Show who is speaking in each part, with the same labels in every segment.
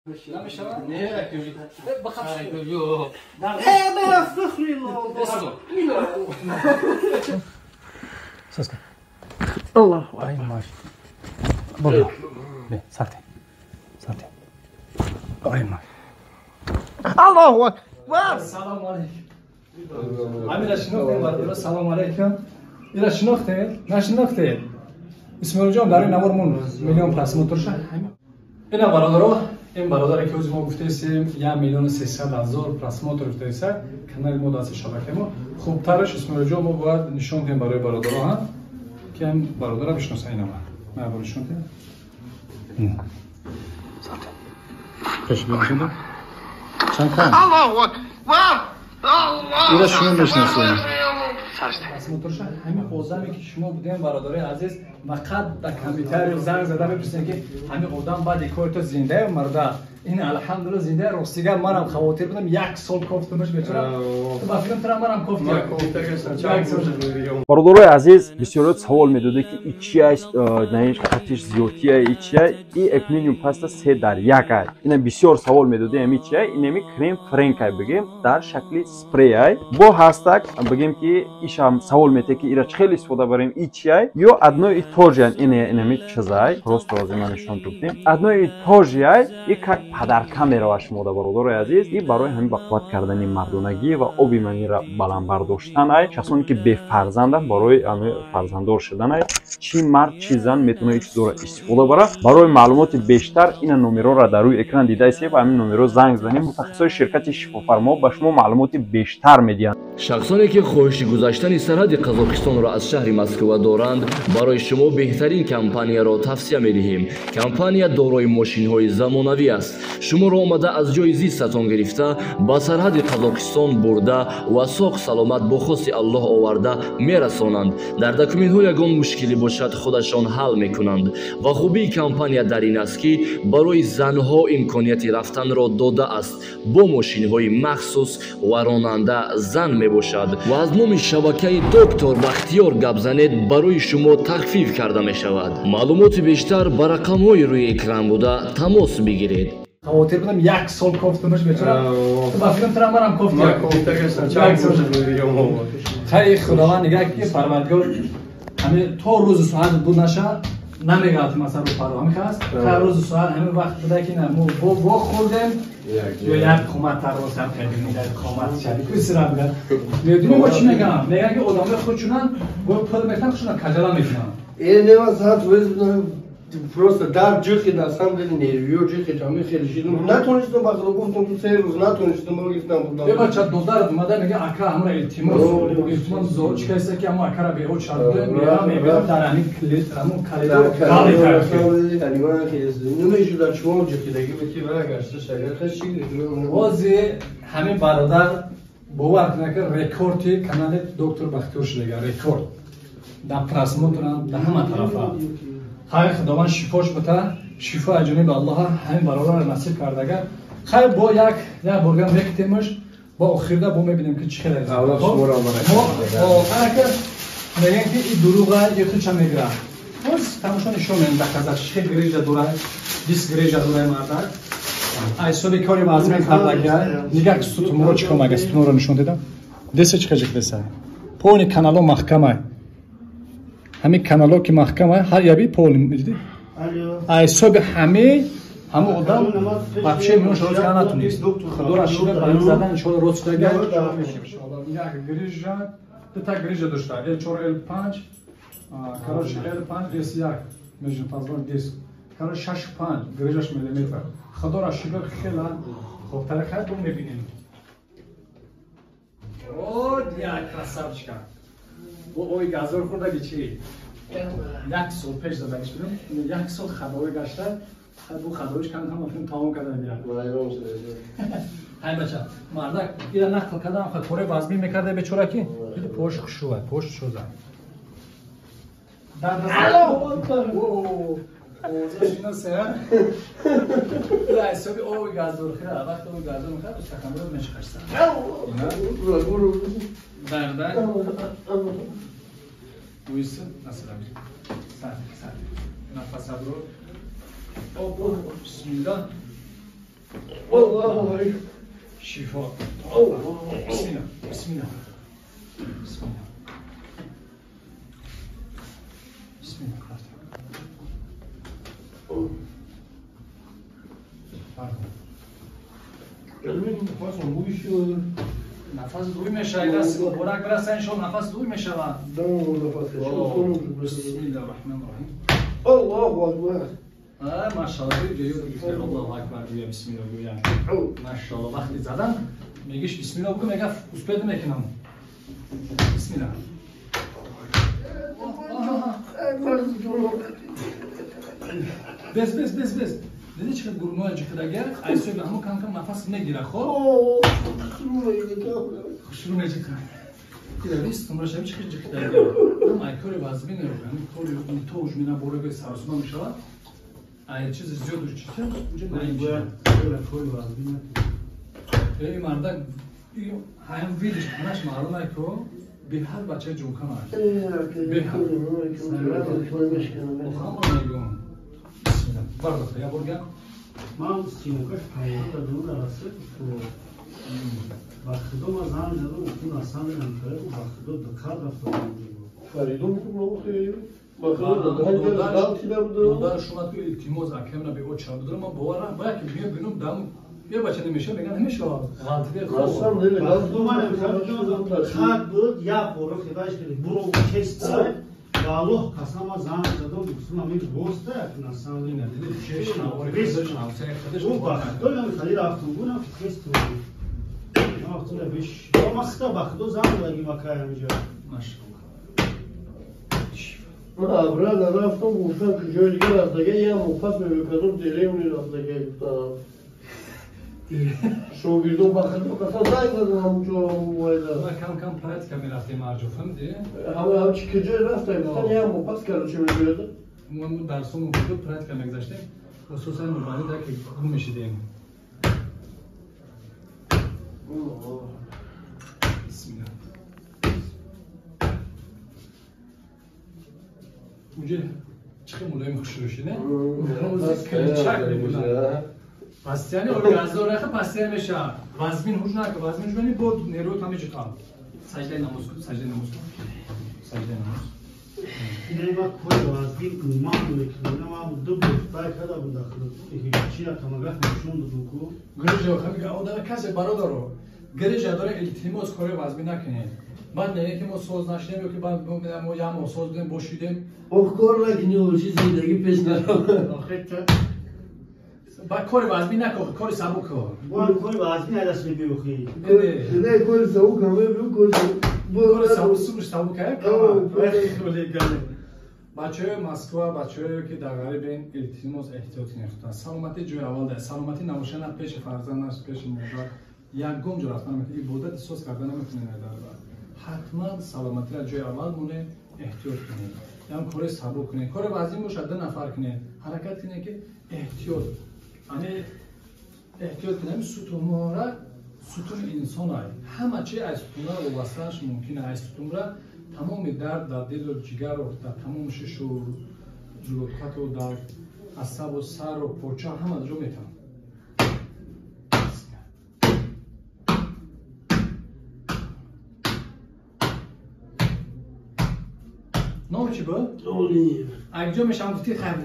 Speaker 1: Намешавад?
Speaker 2: Не,
Speaker 1: Бахаб.
Speaker 3: Соска. Аллаху акбар. Бобо. Бе, сарте. Сарте. Ай ма.
Speaker 2: Аллаху акбар.
Speaker 1: Салом алейкум. Амира шинохтем бародаро, салом алейкум. Ира шинохтед? Нашинохтед? Исмоилҷон дар ин навор мон миллион просмотр шуд. Ина бародаро, ин бародаре ки ҳозир мо гуфтаистем 1 миллиону 300 ҳазор просмотр гуфтаиста канали мо дасти шабакаи мо. Хубтараш Исмоилҷон мо бояд нишон диҳем барои бародаро, ҳа? Ки ҳам бародара бишноса ина ма. Ман бор нишон диҳам.
Speaker 3: Сарте. Пеш биншонда. Чанд кам?
Speaker 2: Аллаху акбар. Аллаху
Speaker 3: Ира шумо мешиносед.
Speaker 1: Просмотр шуд. Ҳамин одаме ки шумо будем бародарои азиз, фақат ба комментарио занг зада мепурсем ки ҳамин одам баъди кори ту зиндаю марда. Ин алҳамдулилла зинда, ростига манам хавотир будам, як сол кофтумаш бечора. Ба фикрам тура манам кофтам.
Speaker 4: Бародарои азиз, бисёриёт савол медоде ки и чи аст, наиш қатиш зиёдтия, и чи ай, и экминиум паста 3 дар 1 ай. Ина бисёр савол медоде ами чи ай, инами крем френк ай бигем дар шакли спрей ай. Бо ҳастак бигем ки ишам савол мете ки ира чӣ хел истифода барем, и чи ай, ё одно и то же ин инами чизай, просто ҳозир ман нишон додем. Одно и то же ай, и как подарка мерава шумо да бародарои азиз, и барои ҳамин ба қувват кардани мардонагӣ ва оби манира баланд бардоштан ай, шахсоне ки бефарзанданд барои ҳамин фарзанддор шудан ай, чӣ мард чӣ зан метавонад ин чизоро истифода барад. Барои маълумоти бештар ина номерҳоро дар рӯи экран дидаистед, ба ҳамин номерҳо занг занед. Мутахассисони ширкати Шифофармо ба шумо маълумоти бештар медиҳанд.
Speaker 5: Шахсоне ки хоҳиши гузаштани сарҳади Қазоқистонро аз шаҳри Москва доранд, барои шумо беҳтарин компанияро тавсия медиҳем. Компания дорои мошинҳои замонавӣ аст. Шуморо омада аз ҷои зистатон гирифта ба сарҳади Қазоқистон бурда ва соғ саломат бо хости Аллоҳ оварда мерасонанд. Дар документҳо ягон мушкилӣ бошад, худашон ҳал мекунанд. Ва хубии компания дар ин аст, ки барои занҳо имконияти рафтанро додааст бо мошинҳои махсус ва ронанда зан мебошад. Ва аз номи шабакаи Доктор Бахтиёр гап занед, барои шумо тахфиф карда мешавад. Маълумоти бештар ба рақамҳои рӯи экран буда тамос бигиред.
Speaker 1: Хавотир будам, як сол кофтумаш бечора. Ба фикрам тура манам кофтам. Хай худованд нигаҳ ки Парвардигор ҳамин то рӯзу соат буд наша намеғалтим аз рӯ паро. Ҳамин хаст? Та рӯзу соат ҳамин вақт буда ки на мо во хӯрдем ё як қомат тарроз ҳам кардем, як қомат шаби кӯсира бигар. Медонӣ мо чӣ мегӯям? Мегӯям ки одамои худшунан бо пул метан худшунан каҷала мекунанд.
Speaker 2: Э, не, ман саат просто дар ҷихи на самом деле нервиё ҷихи ҳамин хеле шидам. Натонистам ба худо гуфтам, ту се рӯз натонистам, мо гирифтам бурдам.
Speaker 1: Е бача додар омада мега ака ҳамра илтимос, илтимос зор чӣ касе ки ҳамо акара беҳуд шард мега мебинам дар ҳамин клет ҳамон калидор қали кард.
Speaker 2: Намешуда чмо ҷихидаги бити ва гашта шагар хаш чӣ
Speaker 1: Ҳозир ҳамин бародар бовар кунад ки рекорди канали Доктор Бахтиёр шудага, рекорд дар просмотрам дар ҳама тарафа. Хайр худованд шифош бита, шифо аз ҷониби Аллоҳ ҳамин бародарро насиб кардага. Хайр бо як як боргам мекутемаш, бо охирда бо мебинем ки чӣ хел.
Speaker 2: Аллоҳ шуморо баракат
Speaker 1: Мо анака мегӯем ки и дурӯға ё худша мегирад. Боз тамошо нишон медем дар казах чӣ хел грижа дорад, 20 грижа дорад мардак. Ай соби кори вазмин кардага, нигаҳ сутумро чӣ кор мага сутумро нишон дедам. Деса чӣ хел деса. Полни канало маҳкамай. Ҳамин канало ки маҳкама ҳар яби пол дидӣ? Ай соби ҳаме ҳама одам вообще миён шоз карда натунист. Худоро шукр барои задан иншоалло рост шудага. Як грижа, дута грижа дошта, L4 L5, короче L5 S1 между позвонок диск. Короче 6.5 грижаш миллиметр. Худоро шукр хела хубтар хайр бо мебинем. О, як красавчика. Бо ой газор хӯрдаги чӣ? Як сол пеш задагиш будам, як сол хадовӣ гашта, бу хадовиш кардам, ҳама филм тамом карда бирам. Ҳай бача, мардак ира нақл кардам, ха кори вазмин мекарда бечора ки, диди пош хушува, пош шуда. Дар Ира ҳисоби оби газдор хира, вақти оби газдор мехӯрад, устаканро мешикаста. Дарда. Буиси насилам. Сар, сар. Нафас абро. Оп, бисмилла.
Speaker 2: Аллоҳу акбар.
Speaker 1: Шифо. Бисмилла, бисмилла. Бисмилла. Бисмилла. Нафас дуй мешавад, даст муборак бираса, иншоалло нафас дуй мешавад. Бисмиллаҳи раҳмони раҳим.
Speaker 2: Аллоҳу акбар.
Speaker 1: Машалло, Аллоҳу акбар гӯя, бисмилла гӯя. Машалло, вақти задан мегиш бисмилла бигӯ, мега успед мекунам. Бисмилла. Бес, бес, бес, бес. Диди чӣ қадр гурмоя ҷиқидага, айсои ҳамон кам-кам нафас мегира, хоб? Хушрӯ меҷиқа. Дида, бист умрашави чӣ қадр ҷиқидага. Ҳам ай кори вазмин ҳам кори то уж мина бораги саросима мешавад. Ай чизи зиёд уж чита, уҷа наинчида.
Speaker 6: Кори вазмин
Speaker 1: Эй мардак, ҳам видиш, ҳамаш маълум ай ко, беҳад бачаи ҷункам аст. Беҳад. Охама мегӯм. Бардохта, я бургам.
Speaker 6: Ман сиёмкаш пайдо дадум дар аср ба худо ма занг задам, гуфтам асам намекард, ба худо дақат рафта будам.
Speaker 2: Фаридун гуфт, ба худо дақат буда.
Speaker 1: Додар шумад ки илтимос акамна бе оча будам, ман боварам, бая ки меоям бинам дам я бача намеша, меган ҳамеша ғалтиде хоб.
Speaker 2: Асам дили
Speaker 6: Ба худо ман намекард, хат буд, як бора хидаш кардем, буро чест сай. Ба Аллоҳ қасам ма занг задам, гуфтам ами рост як насам.
Speaker 1: Ина диди чеш навори худаш навсаи худаш.
Speaker 6: Ӯ ба худо намехали рафтум, гунам тест ман вақтуна беш. Ма хита ба худо занг задаги макай ҳамиҷа.
Speaker 1: Машалло.
Speaker 2: Ман обратно рафтам, гуфтам ки ҷои дига рафтага, я муфас мебикардам, деревни рафтага гуфтам. Шогирдон ба худо қасам занг задам ҳамунҷо вайда.
Speaker 1: Ма кам-кам практика мерафтем арҷо, фаҳмидӣ?
Speaker 2: Ҳама ҳамчи ки ҷой рафта, гуфтам я муфас короче мебиёда.
Speaker 1: Мо дарсомон буд, практика мегузаштем. Хусусан мубани да ки гум мешидем. Бисмилла. Уҷа чӣ мулоим хушрӯ шиде? Кличак мебуданд. Пастияни организатор раха пастиян меша. Вазмин ҳуж нака, вазмин ҳуж мени бо нерӯ тами ҷиқам. Саждаи намоз кун, саждаи намоз кун. Саждаи намоз.
Speaker 6: Ина ма кори вазмин умуман мекунам, ман ду бор бай када буда худо. Чира томограф нишон додум ку.
Speaker 1: Грижа хамига одам касе бародаро. Грижа дора илтимос кори вазмин накунед. Баъд мегӯяд ки мо соз нашидем ё ки баъд мо як моҳ соз будем, бошидем.
Speaker 2: Ох, кор накунӣ, чизи зиндагӣ пеш нарав.
Speaker 6: Охир
Speaker 1: Ба кори вазмин накун, кори сабук кун.
Speaker 6: Бо кори вазмин ай даст мебиёхӣ.
Speaker 2: Не, кори сабук ҳам мебиё, кори
Speaker 1: кори сабук сумуш сабук ай. Бачаҳои Москва, бачаҳое ки дар ғарибен, илтимос эҳтиёт кунед худтон. Саломатӣ ҷои аввал дар. Саломатӣ набоша на пеши фарзанд, на пеши модар. Ягон ҷо рафтан наметавонед, ибодати соз карда наметавонед дар бар. Ҳатман саломатиро ҷои аввал монед, эҳтиёт кунед. Ям кори сабук кунед. Кори вазин бошад, ду нафар кунед. Ҳаракат кунед ки эҳтиёт. Ани эҳтиёт кунем, сутунмора сутуни инсон ай. Ҳама чи аз сутунра вобастааш мумкин ай сутунра тамоми дард дар дилу ҷигару дар тамоми шишу ҷулукату дар асабу сару поча ҳама ҷо метавон. Номи чӣ буд?
Speaker 2: Олим.
Speaker 1: Акҷо мешавам гуфти хайр.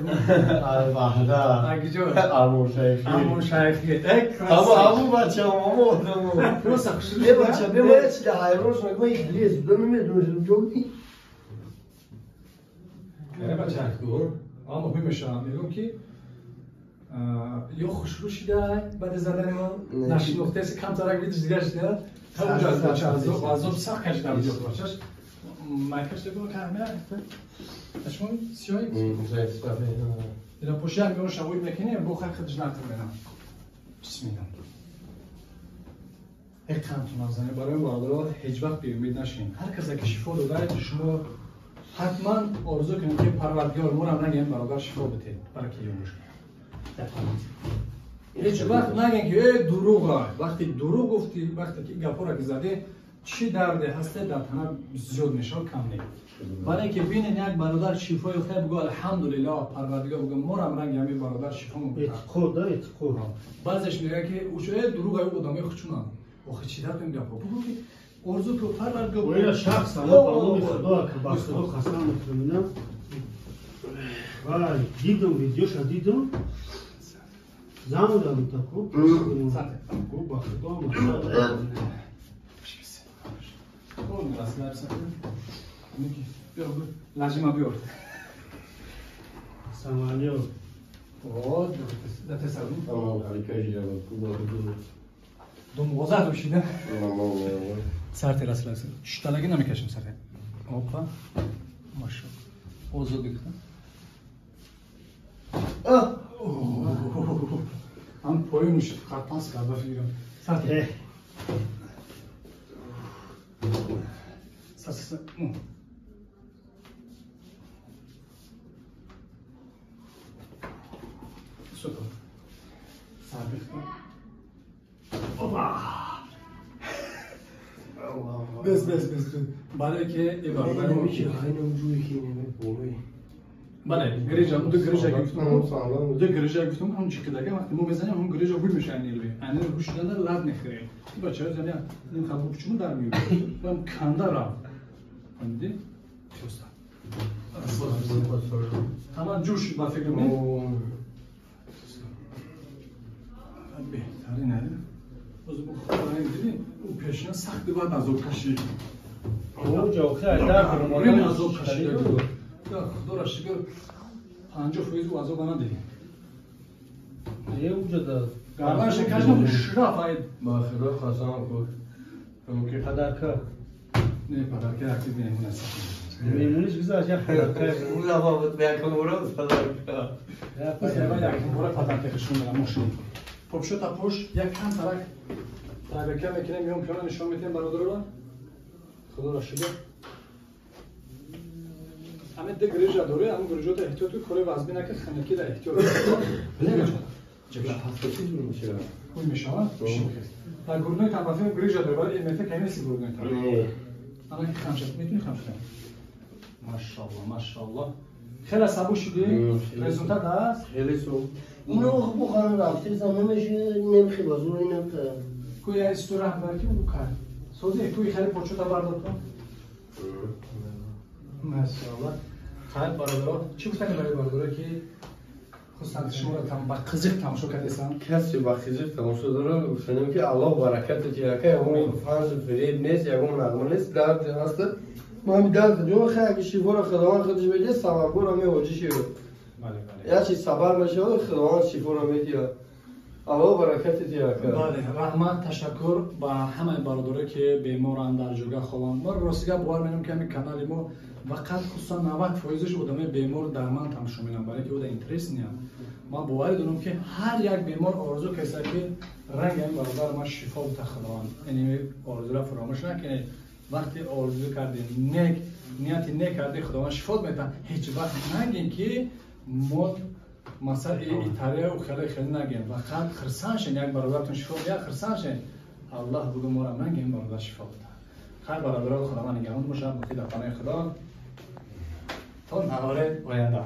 Speaker 2: Алваҳда.
Speaker 1: Акҷо.
Speaker 2: Амон шайхи.
Speaker 1: Амон шайхи. Э,
Speaker 2: Ҳамо ҳамо бача, ҳамо одамо.
Speaker 1: Просто хушрӯ.
Speaker 2: Е бача, бе ма чи да ҳайрон шудам, ма их лез, да намедонистам ҷо.
Speaker 1: Э бача, ама муҳим мешавам, мегӯм ки ё хушрӯ шида баъди задани ман нашинохтаси камтарак видиш дигар шида. Та уҷа аз бача азоб сахт кашида буд ё бачаш. Майкаш дегу кахмя. Ашмо сиёи. Ина пошяк меон шавуй мекине, бо хак худш нақл менам. Бисмилла. Эй қантун назане барои бародаро ҳеҷ вақт беумед нашин. Ҳар касе ки шифо додад, шумо ҳатман орзу кунед ки Парвардигор морам нагем бародар шифо бите. Бараки ёмуш. Ҳеҷ вақт нагем ки э дурӯға. Вақте дурӯғ гуфтӣ, вақте ки гапора ки задӣ, Чӣ дарде ҳасте дар тана зиёд мешавад кам не. Барои ки бинен як бародар шифо ёфта бугӯ алҳамдулиллоҳ парвардигор бугӯ морам ранги ҳамин бародар шифо мебуд.
Speaker 6: Эътиқод да эътиқод.
Speaker 1: Баъзеш мегӯяд ки ӯ дурӯғ одамои хучунанд. Охи чӣ дард ин гапҳо? Бугӯ ки орзу ку парвардигор.
Speaker 6: Оя шахс ама ба номи Худо ба Худо қасам мехӯрам. Вай, дидам видеоша дидам. Занг дадам таку. Гу ба Худо масалан.
Speaker 1: Лажима биёр.
Speaker 6: Самолёт.
Speaker 1: О, Думгоза душида. Сарти расиласи. Шталаги намекашим сарти. Опа. Машо. Озод бикна. Ам поюн шуд, пас карда фигирам. Сарти. Сас. Супер. Сарбихта. Опа! Бес, бес, бес. Барои ки бале, грижа, ду грижа гуфтам, ду грижа гуфтам, ҳам чиқидага вақте мо мезанем, ҳам грижа гӯй мешавад нерви. Ани гӯш шуданда лад мехӯрем. Бачаҳо зани ним хабу чуму дар меёбад. Бам канда рафт. Фаҳмидӣ? Чоста. Тамам ҷӯш ба фикр ме? Беҳтарин ай. Боз бу худои дидӣ, ӯ пешина сахт бад азоб кашид.
Speaker 6: Ӯ охи айдар
Speaker 1: роман азоб кашид. Худоро шукр 50% ӯ азоба надид.
Speaker 2: Е уҷада
Speaker 1: гарданша кашидам шраф ай.
Speaker 2: Ба Худо қасам хӯр. Мумкин
Speaker 6: падарка.
Speaker 1: Не падарка актив меҳмон аст.
Speaker 6: Меҳмониш гузашт як падарка.
Speaker 2: Ӯ лаба буд якум бора падарка.
Speaker 1: Якум бора падарка хишон дорам мошин. Попшота пуш як кам тарак табека мекунем, меом пиёна нишон метем бародарора. Худоро шукр. Ҳамин ду грижа дорӣ, ҳамин грижота эҳтиёт кун, кори вазбӣ накард, ханакӣ дар эҳтиёт. Ҳуй мешавад? Дар гурдои тамбафи грижа дорӣ, вале МФ ками нест гурдои там. Ана ки хам шад, метавонӣ хам шудан? Машаллоҳ, машаллоҳ. Хеле сабук шудӣ? Результат ҳаст?
Speaker 2: Хеле суб. Ино бухара рафтесам намеши немхи базур инам.
Speaker 1: Ку я истураҳ бар ки ӯ кард. Сози куи хеле почота бардор кун. Машаллоҳ. Хайр бародаро, чӣ гуфтани барои бародаро ки хусусан шуморо ба қизиқ тамошо кардесам?
Speaker 2: Касе ба қизиқ тамошо дора, гуфтанем ки Аллоҳ баракат диҳад, ягон фанз фиреб нест, ягон нағма нест, дард ҳаст. Ма ҳами дард ҷон хай аги шифоро Худованд худаш медиҳад, сабабгор ҳами ҳоҷӣ шавад. Як чиз сабаб мешавад, Худованд шифоро медиҳад. Аллоҳ баракат диҳад.
Speaker 1: Бале, раҳмат, ташаккур ба ҳамаи бародаро ки беморанд, дар ҷойга хобанд. Мо ростига бовар менам ки ҳамин канали мо фақат хусусан 90% одамои бемор дар ман тамошо менам, барои ки ода интерес неам. Ман боварӣ дорам ки ҳар як бемор орзу кардааст ки ранги ҳамин бародар ман шифо бита Худованд. Яъне орзуро фаромӯш накунед. Вақте орзу кардем, нек нияти нек кардем, Худованд шифот метавад. Ҳеҷ вақт нагем ки мо масалан италия хеле хеле нагем. Фақат хурсанд шен, як бародаратон шифо биёр, хурсанд шен. Аллоҳ бугӯ моро нагем бародар шифо бита. Хайр бародаро, Худованд нигаҳбон бошад, боқӣ дар паноҳи Худо. То навори оянда.